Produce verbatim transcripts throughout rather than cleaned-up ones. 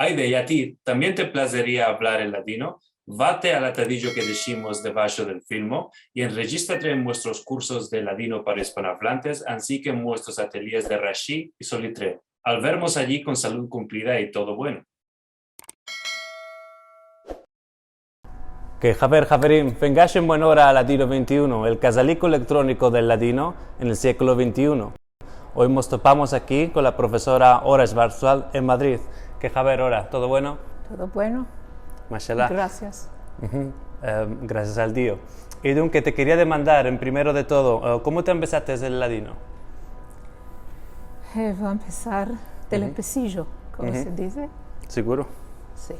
Ayde, i a ti tambien te plazeria avlar el ladino? Vate al atadijo ke deshimos debasho del filmo i enrejistrate en muestros kursos de ladino para ispanoavlantes, ansi ke en muestros atelyes de Rashi i Solitreo. Al vermos ayi kon salud kumplida i todo bueno. Ke haber, haverim, vengash en buen ora a Ladino vente i uno, el kazaliko elektroniko del ladino en el sieklo vente i uno. Oy mos topamos aki kon la profesora Ora Schwarzwald en Madrid. Ke haber, Ora, todo bueno? Todo bueno. Mashallah. Grasias. Uhu. Em, grasias al Dio. I dunke te keria demandar, en primero de todo, eh, komo te ambesates el ladino? Eh, vo a empesar del empesijo, komo se dize. Siguro. Si.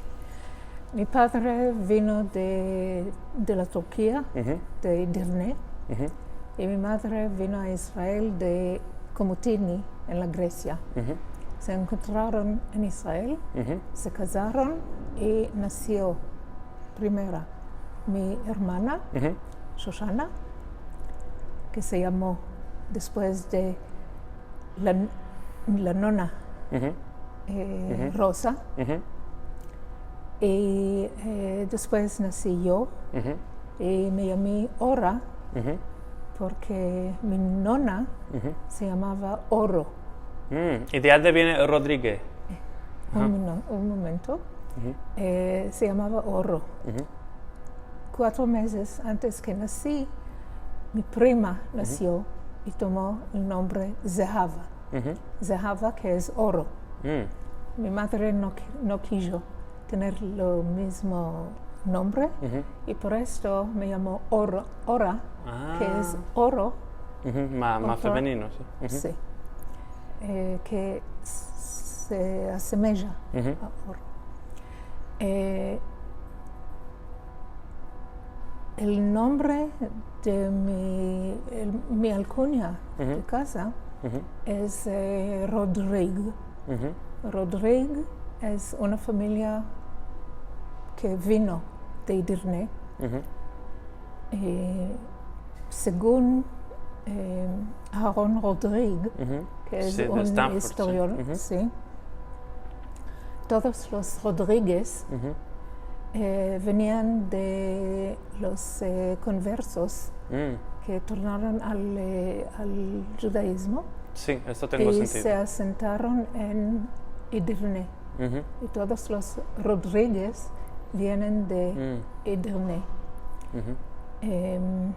Mi padre vino de, de la Turkia, de Edirne, i mi madre vino a Israel de Komotini, en la Gresia. Se enkontraron en Israel, se kazaron i nasio primera mi ermana, Shoshana, ke se yamo despues de la, la nona, eh, Rosa. I, eh, despues nasi yo, i me yami Ora, porke mi nona se yamava Oro. Mm, i de ande viene Rodrigue? Un mino-, un momento. Eh, se yamava Oro. Kuatro mezes antes ke nasi, mi prima nasio i tomo el nombre Zehava. Zehava, ke es oro. Mi madre no ki-, no kijo tener lo mizmo nombre, i por esto me yamo Oro, Ora, ke es oro. Ma, ma femenino, si. Si. Eh, ke se asemeja a oro. Eh, el nombre de mi, el, mi alkunya de kaza es, eh, Rodrig. Rodrig es una famiya ke vino de Edirne. Eh, segun, eh, Aharon Rodrig, ke es un istorion, si. Todos los Rodrigues, eh, venian de los, eh, konversos ke tornaron al, eh, al djudaizmo. Si, esto tengo sentido. I se asentaron en Edirne. I todos los Rodrigues vienen de Edirne. Em,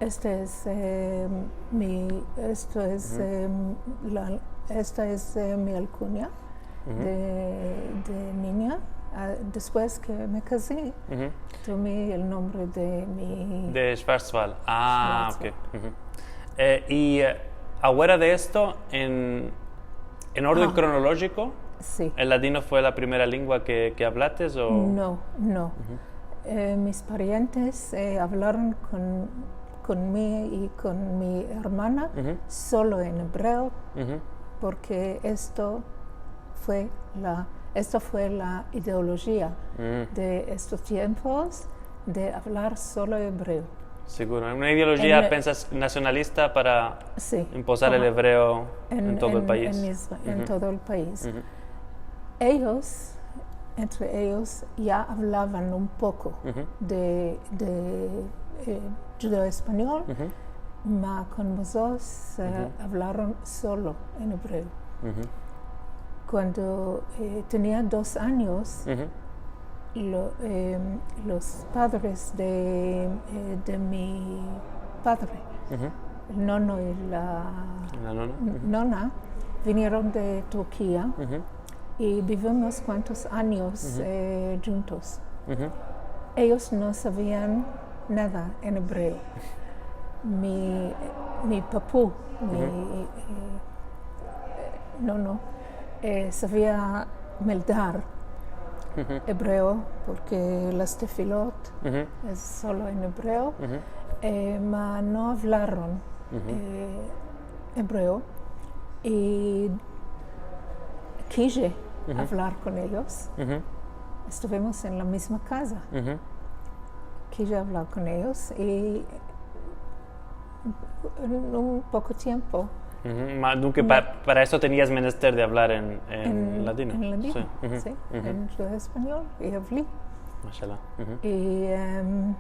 este es, em, mi, esto es, em, la, esta es, em, mi alkunya de, de ninya. Ah, despues ke me kazi, tomi el nombre de mi... De Schwarzwald. Ah, Schwarzwald. Ok. Eh, i, eh, afuera de esto, en, en orden kronolojiko, si, el ladino fue la primera lengua ke, ke avlates, o? No, no. Eh, mis parientes, eh, avlaron kon, kon mi i kon mi ermana solo en ebreo, porke esto fue la, esto fue la ideolojia de estos tiempos, de avlar solo ebreo. Siguro, una ideolojia, pensas, nasionalista para imponer el ebreo en todo el pais. En, en, en todo el pais. Eyos, entre eyos, ya avlavan un poko de, de, eh, djudeo-espanyol, ma kon mozotros, eh, avlaron solo en ebreo. Kuando, eh, tenia dos anyos, lo, em, los padres de, eh, de mi padre, el nono i la nona, vinieron de Turkia i bivimos kuantos anyos, eh, djuntos. Eyos no savian nada en ebreo. Mi, mi papu, mi, eh, nono, eh, savia meldar ebreo, porke las tefilot es solo en ebreo, eh, ma no avlaron, eh, ebreo, i kije avlar kon eyos. Estuvimos en la mizma kaza. Kije avlar kon eyos, i en un poko tiempo Uhu. Ma, dunke, pa-, para esto tenias menester de avlar en, en ladino. En ladino, si, en espanyol, i avli. Mashallah. Uhu. I, em,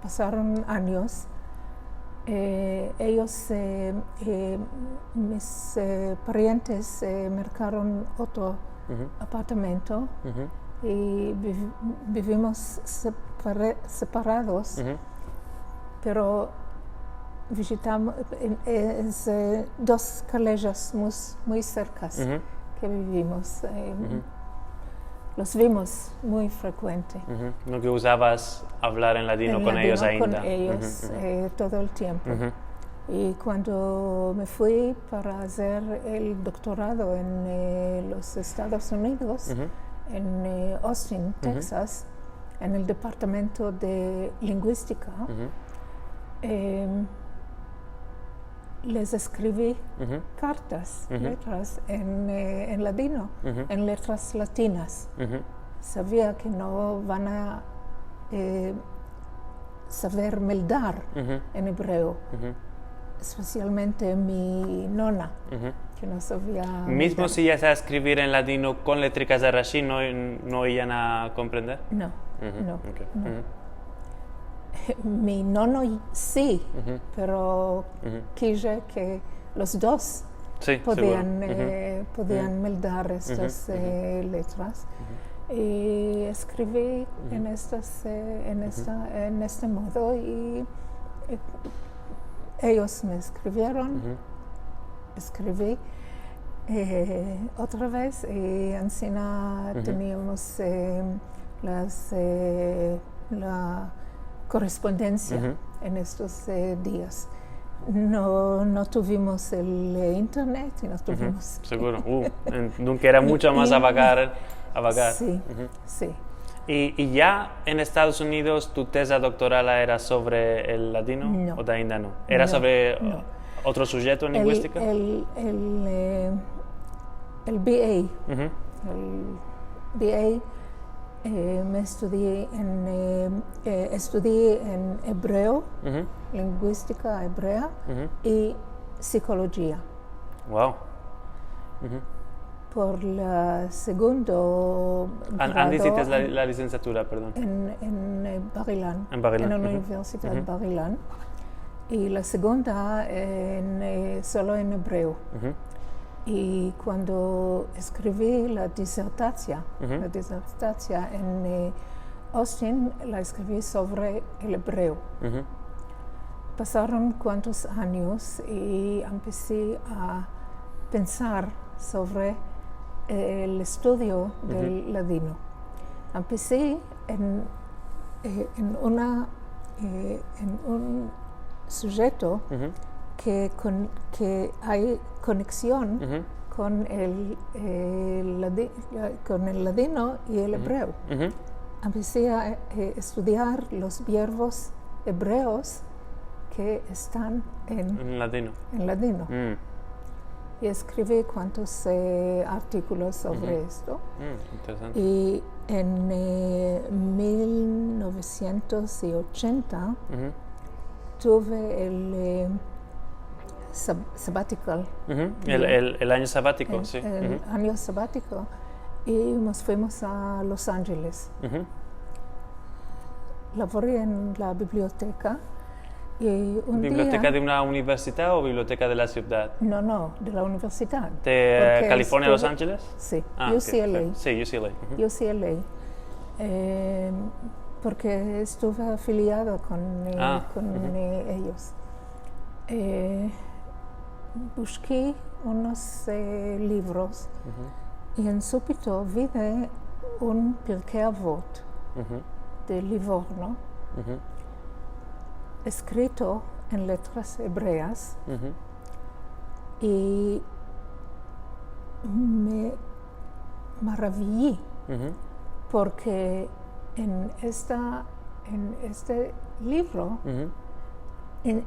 pasaron anyos. Eh, eyos, eh, eh, mis, eh, parientes, eh, merkaron otro apartamento i biv-, bivimos separe-, separados, pero vizitamos en, en, eh, dos kalejas muy, muy serkas ke bivimos. Eh, los vimos muy frekuente. Uhu. No ke uzavas avlar en ladino kon eyos ainda. En ladino kon eyos, eh, todo el tiempo. I kuando me fui para azer el doktorado en, eh, los Estados Unidos, en, eh, Austin, Texas, en el departamento de linguistika, em, les eskrivi kartas, letras en, eh, en ladino, en letras latinas. Savia ke no van a, eh, saver meldar en ebreo, espesialmente mi nona, ke no savia meldar. Mizmo si ya sav eskrivir en ladino kon letrikas de Rashi, no, no ivan a komprender? No, no, no. Mi nono si, pero kije ke los dos podian, eh, podian meldar estas, eh, letras. I eskrivi en estas, eh, en esta, en este modo i, eh, eyos me eskrivieron, eskrivi, eh, otra vez, i ansina teniamos, eh, las, eh, la korrespondensia en estos, eh, dias. No, no tuvimos el, eh, internet i no tuvimos... Seguro. Uh, en, dunke era muncho mas avagar, avagar. Si, si. I, i ya en Estados Unidos tu teza doktoral era sovre el ladino o ainda no? Era sovre otro sujeto en linguistika? El, el, eh, el B A. El B A, eh, me estudi en, eh, eh, estudi en ebreo, linguistika ebrea i psikolojia. Wow. Por la segundo grado... Ande izites la, la lisensiatura, perdon? En, en, eh, Bar-Ilan. En Bar-Ilan. En la Universidad Bar-Ilan. I la segunda en, eh, solo en ebreo. I kuando eskrivi la disertasia, la disertasia en, eh, Austin, la eskrivi sovre el ebreo. Pasaron kuantos anyos i empesi a pensar sovre el estudio del ladino. Empesi en, eh, en una, eh, en un sujeto ke kon-, ke ay koneksion kon el, eh, ladi-, kon el ladino i el ebreo. Empesi a, eh, estudiar los verbos ebreos ke estan en, en ladino. I eskrivi kuantos, eh, artikolos sovre esto. Interesante. I en, eh, mil novesientos i ochenta tuve el, eh, sab-, sabbatical. El, el, el anyo sabatiko, si. El anyo sabatiko, i mos fuimos a Los Angeles. Lavori en la biblioteka, i un dia... Biblioteka de una universidad o biblioteka de la sivdad? No, no, de la universidad. De California, Los Angeles? Si, U C L A. Si, U C L A. U C L A. Eh, porke estuve afiliada kon, eh, kon, eh, eyos. Eh, bushki unos, eh, livros i en supito vide un Pirkei Avot de Livorno, eskrito en letras ebreas, i me maraviyi, porke en esta, en este livro, en,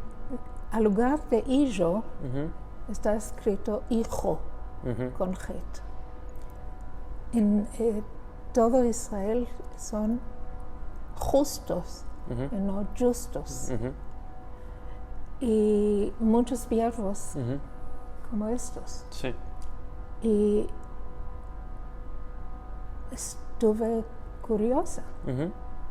al lugar de ijo, esta eskrito ijo, kon het. En, eh, todo Israel son justos, i no djustos. I munchos verbos komo estos. Si. I estuve kurioza.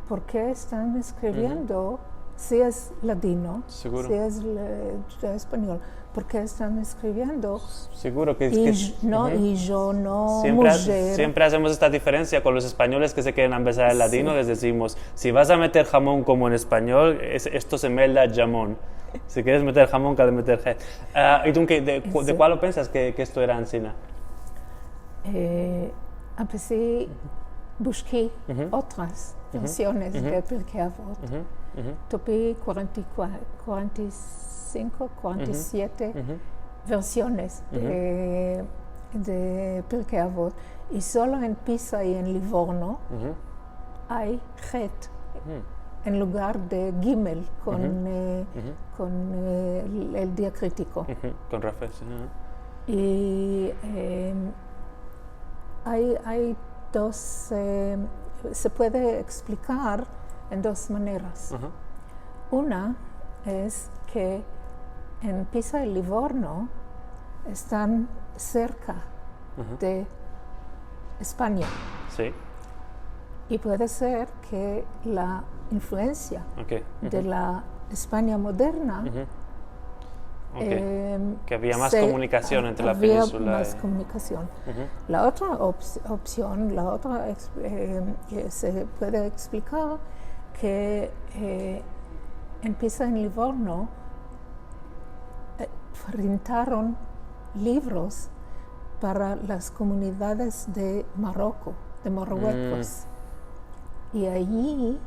Por ke estan eskriviendo, si es ladino, Siguro. Si es le- espanyol, por ke estan eskriviendo? Siguro ke, I ke j- no, i yo no, siempre, ha- mujer. Siempre azemos esta diferensia kon los espanyoles ke se keren ambezar el ladino. Si. Les dizimos, si vas a meter jamon komo en espanyol, es- esto se melda jamón. Si keres meter jamon, kale meter je. Ah, i dunke, de, ku- de Si. kualo pensas ke, ke esto era ansina? Eh, empesi, bushki otras versiones de Pirkei Avot. Topi kuarenta i kuatro, kuarenta i sinko, kuarenta i siete versiones de, de Pirkei Avot. I solo en Pisa i en Livorno ay het en lugar de gimel kon, eh, kon, eh, el, el diakritiko. Kon rafes. I eh, ay, ay dos, eh, se puede eksplikar en dos maneras. Una es ke en Pisa i Livorno estan serka de Espanya. Si. I puede ser ke la influensia Ok. de la Espanya moderna Ok. em, Ke avia mas se- komunikasion entre la avia peninsula mas i- komunikasion. La otra ops- opsion, la otra eks- em, ke se puede eksplikar ke eh, en Pisa i en Livorno eh, printaron livros para las komunidades de Maroko, de Marruekos. I ayi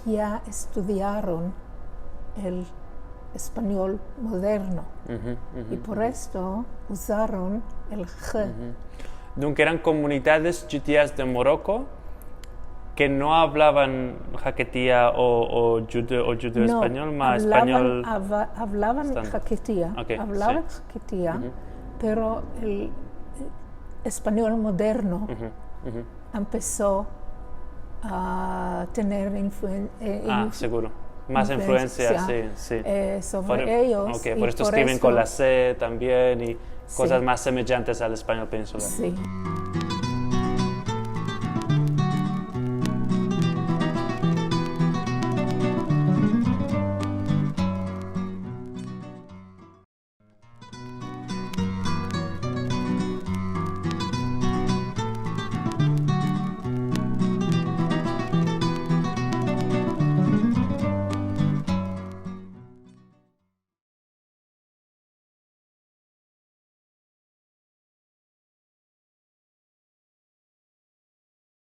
ya estudiaron el espanyol moderno. I por esto uzaron el j. Dunke eran komunidades djudias de Moroko ke no avlavan haketia o, o djudeo, o djudeo No, espanyol, ma avlavan, espanyol. ava- avlavan Standard. haketia, Ok, avlavan si. Haketia, pero el espanyol moderno empeso a tener influen- eh, Ah, inf- siguro. Mas influensia, si, si. Eh, sovre Por- eyos. Ok, I por esto por eskriven esto- kon la z tambien i kozas mas semejantes al espanyol peninsular. Si.